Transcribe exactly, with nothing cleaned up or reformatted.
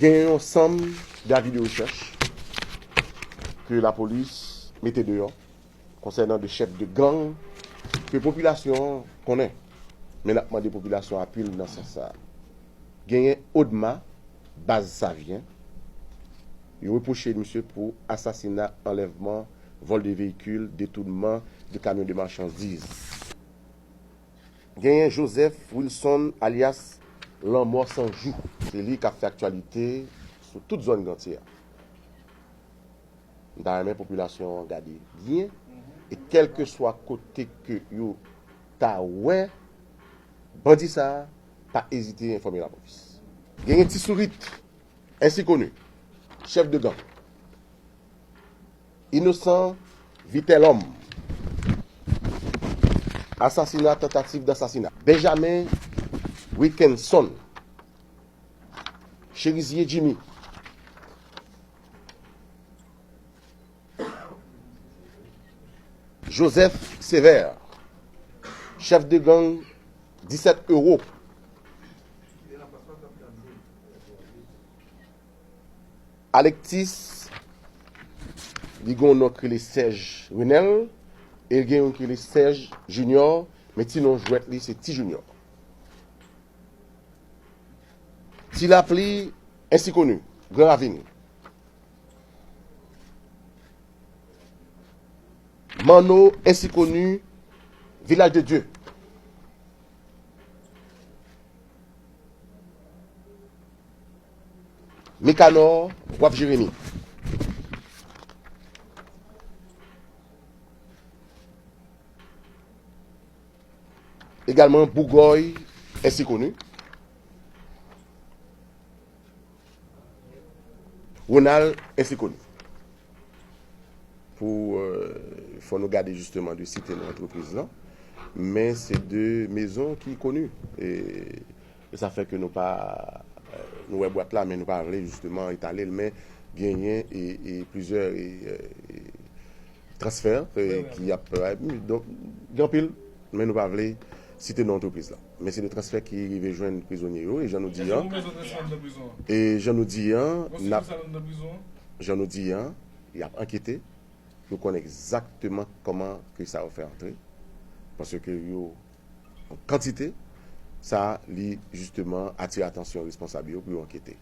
Gen yon sanm de avi de rechèch ke lapolis mete deyò konsènan de chèf de gang ke popilasyon an konnen. Men n ap mande popilasyon apui l nan sans sa a. Genyen Odma, baz Savyen. Yo repwoche misye pou asasina, anlèvman, vòl de veyikil, detounman de kamyon de machandiz. Genyen Joseph Wilson alyas Lanmò San Jou. Se li k ap fè aktyalite sou tout zòn Gantye a. M ta renmen popilasyon an gade byen. E kèlkeswa kote ke yo ta wè bandi sa a, pa ezite enfòme lapolis. Genyen Ti Sourit, ensi koni, chèf de gang. Inosan Vitelhomme, asasina, tantativ dansasina. Benjamin Wilkinson, Cherizier Jimmy. Joseph Sévère, chèf de gang disèt Euro. Alexis, li gen yon non k rele Serge Renel, e l gen yon k rele Serge Junior, men ti non jwèt li se Ti Junior. Ti Lapli, ensi koni, Gran Ravin. Manno, ensi koni, Vilaj de Dye. Mikanò, Waf Jeremi. Egalman Bougòy, ensi koni. Ronald, ensi koni. Pou, euh, fò nou gade jisteman de site non antrepriz lan, men se de mezon ki koni. E, e sa fè ke nou pa, euh, nou wè bwat la, men nou pa vle jisteman etale l, men genyen e, e plizyè e, e, transfè e, ki ap, e, donk, gen anpil, men nou pa vle site non antrepriz la. Men se de transfè ki rive jwenn prizonye yo, e jan nou di an, e jan nou di an, n ap, jan nou di an, y ap ankete, yo konn egzakteman kòman ke sa yo fè antre, paske yo an kantite, sa li jisteman atire atansyon responsab yo pou yo ankete.